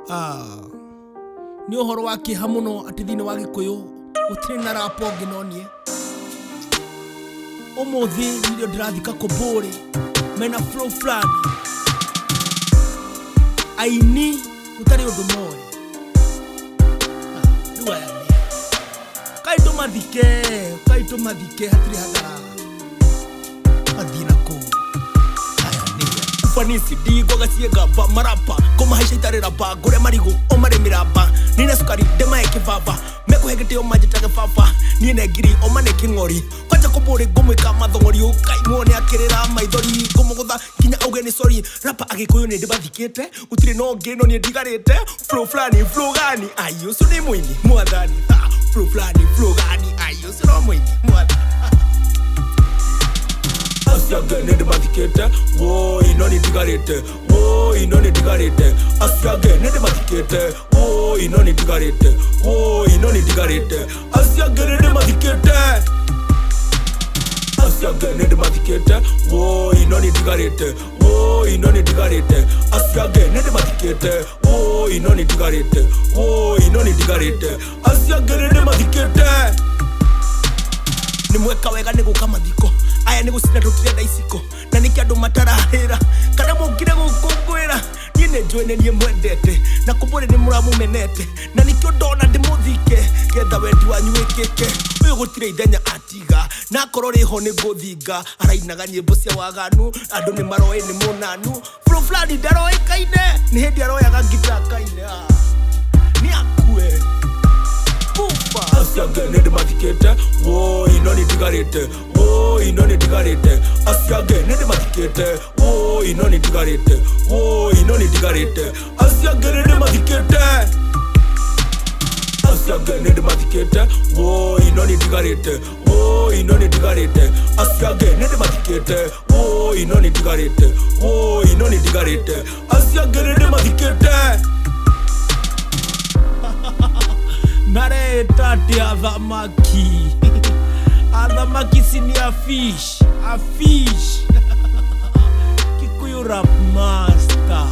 Ah, nĩ ũhoro wa kĩeha mũno atĩ thĩinĩ wa gĩkũyũ gũtirĩ na rapa ũngĩ no niĩ. Ũmũthĩ nĩrĩo ndĩrathika kũmbũrĩ mena flow fulani aini gũtarĩ ũndũ moĩ. Ah, rĩu aya nĩ kai tũmathike, kai tũmathike, hatirĩ hathara mathiĩ na kũu. Aya nĩ ufanisi ndigoga ciengamba marapa kũmahaica itarĩ raba ngũre marigũ o marĩ mĩramba nina cukari ndemae kĩbaba mekũhe gĩtĩo manjĩtage baba niĩ ne ngiri o mane kĩng'ori kwanja kũmbũrĩ ngũmwĩka mathong'ori ũkai muone akĩrĩra maithori ngũmũgũtha nginya auge nĩ sorry. Rapa agĩkũyũ nĩ ndĩmathikĩte gũtirĩ no ũngĩ no niĩ ndigarĩte flow flani flow gani ai ũcio nĩ mũini mwathani. Ha, flow flani flow gani ai ũcio no mũini mwathani. Acio angĩ nĩ ndĩmathikĩte, woi no nĩ ndigarĩte, woi no nĩ ndigarĩte. Acio angĩ nĩ ndĩmathikĩte, woi no nĩ ndigarĩte, woi no nĩ ndigarĩte. Acio angĩ nĩ ndĩmathikĩte, acio angĩ nĩ ndĩmathikĩte, woi no nĩ ndigarĩte, woi no nĩ ndigarĩte. Acio angĩ nĩ ndĩmathikĩte, woi no nĩ ndigarĩte, woi no nĩ ndigarĩte. Acio angĩ nĩ ndĩmathikĩte. Nĩ mweka wega nĩ gũka mathiko aya nĩ gũcina tũtirenda iciko na nĩkĩ andũ matarahĩra kana mũkire gũkũngũĩra. Niĩ nĩ njũĩ nĩ niĩ mwendete na kũmbũrĩ nĩ mũramũmenete na nĩkĩo ndona ndĩmũthike getha wendi wanyu wĩkĩke. Ũyũ gũtirĩ ithenya atiga na akorwo rĩho nĩ ngũthinga. Arainaga nyĩmbo cia waganu andũ nĩ maroĩ nĩ mũnanu. Flow fulani ndaroĩkaine nĩ hĩndĩ aroyaga ngita kaine. Ah, nĩ akue kufa. Acio angĩ nĩ ndĩmathikĩte, woi no nĩ ndigarĩte, woi no nĩ ndigarĩte. Acio angĩ nĩ ndĩmathikĩte, woi no nĩ ndigarĩte, woi no nĩ ndigarĩte. Acio angĩ nĩ ndĩmathikĩte, acio angĩ nĩ ndĩmathikĩte, woi no nĩ ndigarĩte, woi no nĩ ndigarĩte. Acio angĩ nĩ ndĩmathikĩte, woi no nĩ ndigarĩte, woi no nĩ ndigarĩte. Acio angĩ nĩ ndĩmathikĩte. Nareta atĩ athamaki, athamaki si ni a fish, a fish. Kikuyu rap master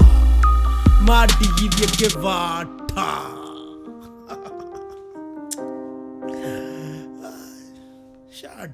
mandigithie kĩbata. Shut